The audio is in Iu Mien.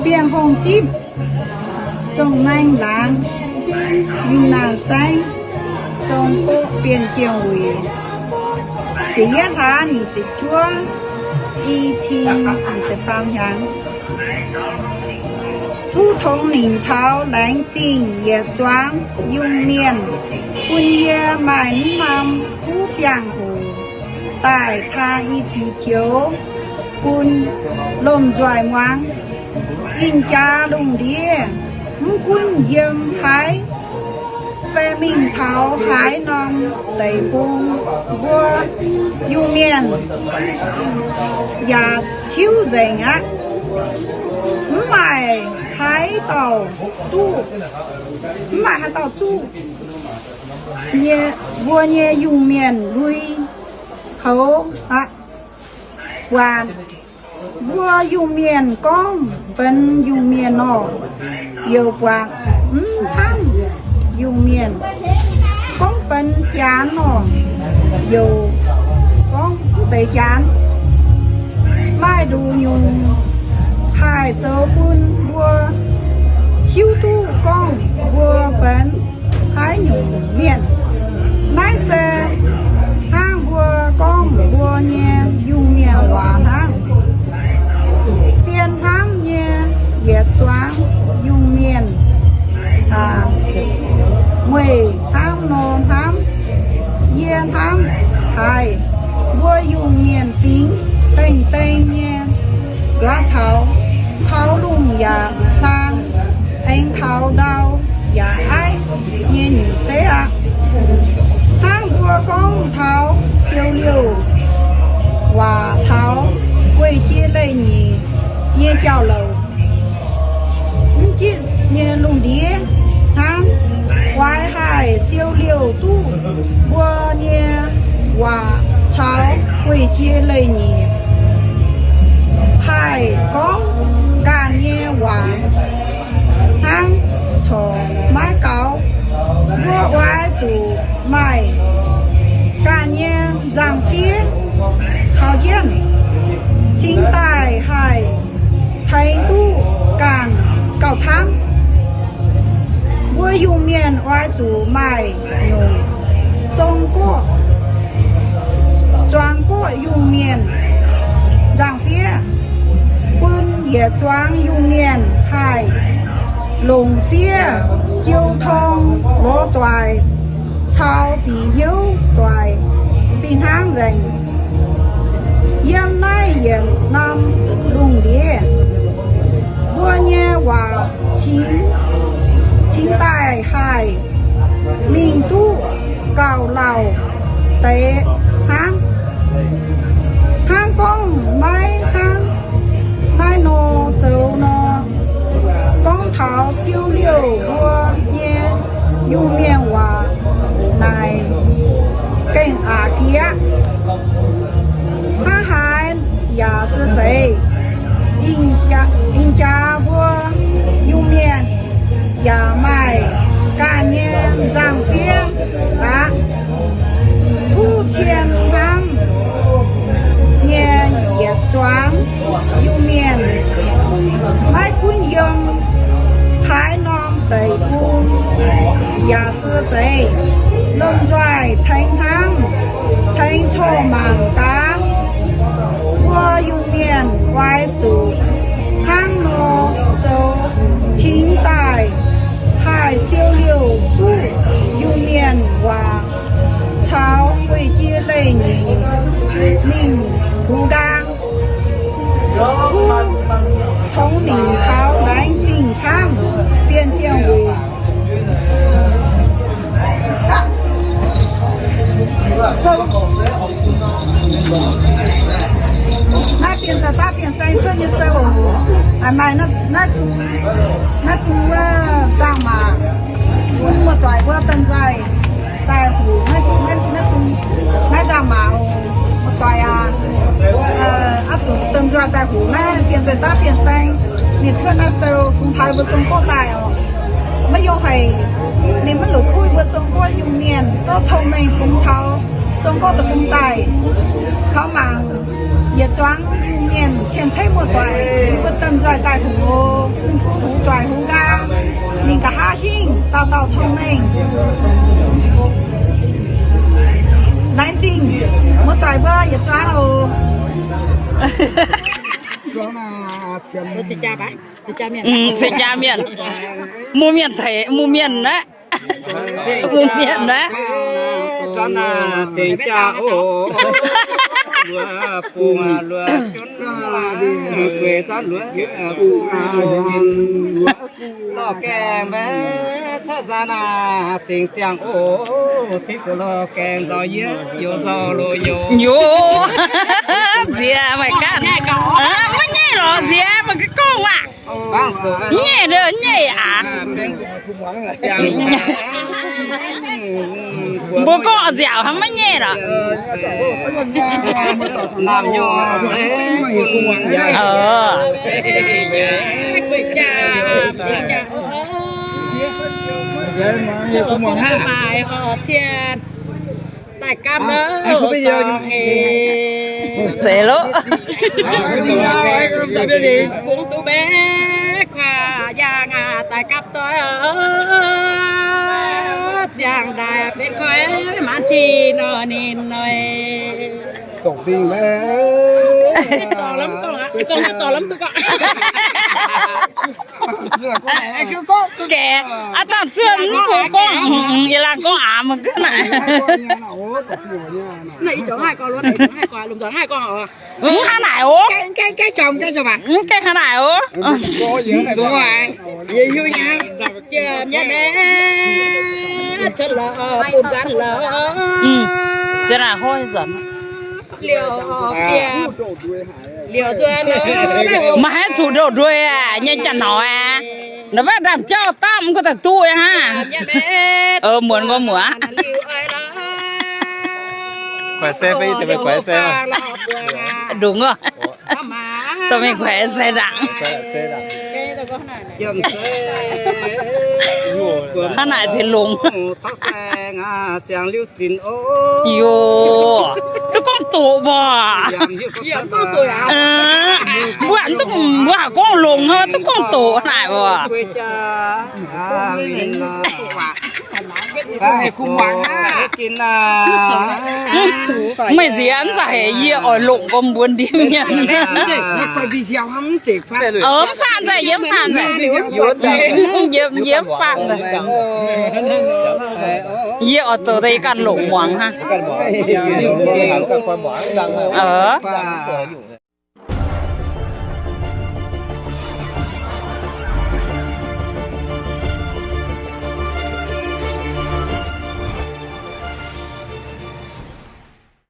Bienh Hungh Zipv, Zong Maengh Laangz, Yinh Naanh Saengv, Zong Guoqv Bienh Jienh Wuic, ziepc yietv hlaax nyic ziepc juov, i cin nyic ziepc faam hnyangx. Tov tongx ninh caux laengz zingh yietc zuangx Iu-Mienh, bun yie maaih mv norm kuv ziangh hoc daaih taan i ziex joux bun lomh nzoih muangx. Ih jaax lungh ndiev, mv gunv yiem haaix fai mingh taux haaix norm deic-bung, mbuo Iu-Mienh yaac tiuv nzengc aqv. Mv maaih haaix dauh duqv, mv maaih haaix dauh zuqv nyei, mbuo nyei Iu-Mienh lui-houx aqv. Buatc mbuo Iu-Mienh gorngv benx Iu-Mienh nor, youc buatc mv hnangv Iu-Mienh. Gorngv benx Janx nor, youc gorngv mv zeiz Janx. Maaih nduqc nyungc haih zoux bun mbuo hiuv duqv gorngv mbuo benx haaix nyungc mienh. Naaiv se hnangv mbuo gorngv mbuo nyei Iu-Mienh waac hnangv. Zien hnamv nyei yietc zuangx Iu-Mienh, meih hnamv nor hnamv, yie hnamv haic. Mbuo Iu-Mienh fingx dengh dengh nyei nduov taux, taux lungh yaac hlang, aengx taux ndau yaac aiv nyei nyutc zeiv aqv. Hnangv mbuo gorngv taux siou liouh waac caux guei jiex leiz-nyeic nyei jauv-louc, mv jitv nyei lungh ndiev hnangv, oix haih siou liouh duqv mbuo nyei waac caux guei jiex leiz-nyeic, haih gorngv ganh nyei waac hnangv corc maiv gaux. Mbuo oix zuqc maaih ganh nyei nzangc-fiev caux jienv cingx daaih haih tengx duqv ganh gauh camv. Mbuo Iu-Mienh oix zuqc maaih nyungc Zong-Guoqv, Zuangx Guoqv Iu-Mienh nzangc-fiev, bun yietc zuangx Iu-Mienh haih longc fiev jiu tong lorz doic caux bieqc hnyouv doic fih hnangv nzengc. Yiem naaiv yietc norm lungh ndiev, mbuo nyei waac cingx, cingx daaih haih mingh duqv gauh lauh deix hnangv. Hnangv gorngv maiv hnangv naaiv nor zoux nor, gorngv taux siou liouh mbuo nyei Iu-Mienh waac naaic gengh aqc jiex aqv. Hnangv haaix yaac se zeiz, ih jaax mbuo Iu-Mienh yaac maaih ganh nyei nzangc-fiev aqv. Kuv cien hnamv nyei yietc zuangx Iu-Mienh, maiv gunv yiem haaix norm deic-bung yaac se zeiz, lomh nzoih tengx hnamv, tengx corc mangc gaax, mbuo Iu-Mienh oix zuqc hnangv nor zoux cingx daaih haih siou liouh duqv Iu-Mienh waac caux guei-jiex leiz-nyeic mingh hux nqaang. Tov tongx ninh caux laengz zingh camv, Bienh Jienh Wuic. Naaiv Bienh Zaih Daav Bienh Saeng cuotv nyei sou, maaih naaiv zungv, naaiv zungv wuov nzangc-maac, bun muoz-doic mbuo domh nzoih daaih huc. Naaiv zungv, naaiv nzangc-maac, muoz-doic aac, oix zuqc domh nzoih daaih huc naaiv Bienh Zaih Daav Bienh Saeng. Ninh cuotv naaiv sou fungx taux mbuo Zong-Guoqv daaih oc. Maiv yiem haic, ninh maiv la'kuqv mbuo Zong-Guoqv Iu-Mienh zorqv cong-mengh fungx taux Zong Gorqv Deic-Bung daaih kaux mangc yietc zuangx Iu-Mienh cien-ceqv muoz-doic, mbuo domh nzoih daaih hungx oc. Zunh Gu Hu Doic Hu Nqaang mingh nqa'haav hingh, dauh dauh cong-mengh. Laengz zingh muoz-doic mbuo yietc zuangx oc. Ziex jaa mienh, muoz-mienh teic, muoz-mienh naaiv. Muoz-mienh naaiv. Zanc naaiv zengc jaa oc. Luoqc bung luoqc junv, gueic zanc luoqc bung, lorh gaengh mbaeqc cuotv zanc naaiv zengc ziangh oc. Tingx zuqc lorh gaengh nzauh yie, youz nzauh loz youz. Youz. Nziex meih ganh. Maiv nyaiv lorz nziex meih ganh gorngv waac. Nyaiv, nyaiv aqv. Mbuo gorngv nziaauc hnangv maiv nyaiv lorqc. Daaih gapv loh. Zeiz loh. Bungx duqv mbaeqv kuaaiv yangh aqv, daaih gapv doic oc. Ziangh daaih benx koi maanc qiex nor ninh noic. Zorc zingh maiv? Dorh lamh duqv gorngv. Gaeqv, aav dangh zuoqv mv bung gorngv, yie laanh gorngv aav, mv gaax naaic. Mv hnangv naaic oc. Mv gaengh hnangv naaic oc. Maiv haih zuqc ndoh nduei aqv, nyei janx-nauz aqv. Naaiv maiv ndaamv-jauv dapv mv gunv daaih duqv aqv hnangv. Muonz nqoi muoz. Ndongc aqv, dorh mingh kuaix se ndaangc. Hnangv naaic ziex longx. Yoh, duqv gorngv doqc mbuo. Mbuo duqv, mbuo haiz gorngv longx hnangv, duqv gorngv doqc naaic mbuo. Meih nziex mv zaqc haic, yie oix longc gormx mbuo ndie mienh. Mv faanh nzengc, yie mv faanh nzengc. Yie, yie mv faanh nzengc. Yie oix zoux daaih yie ganh longc muangx hnangv.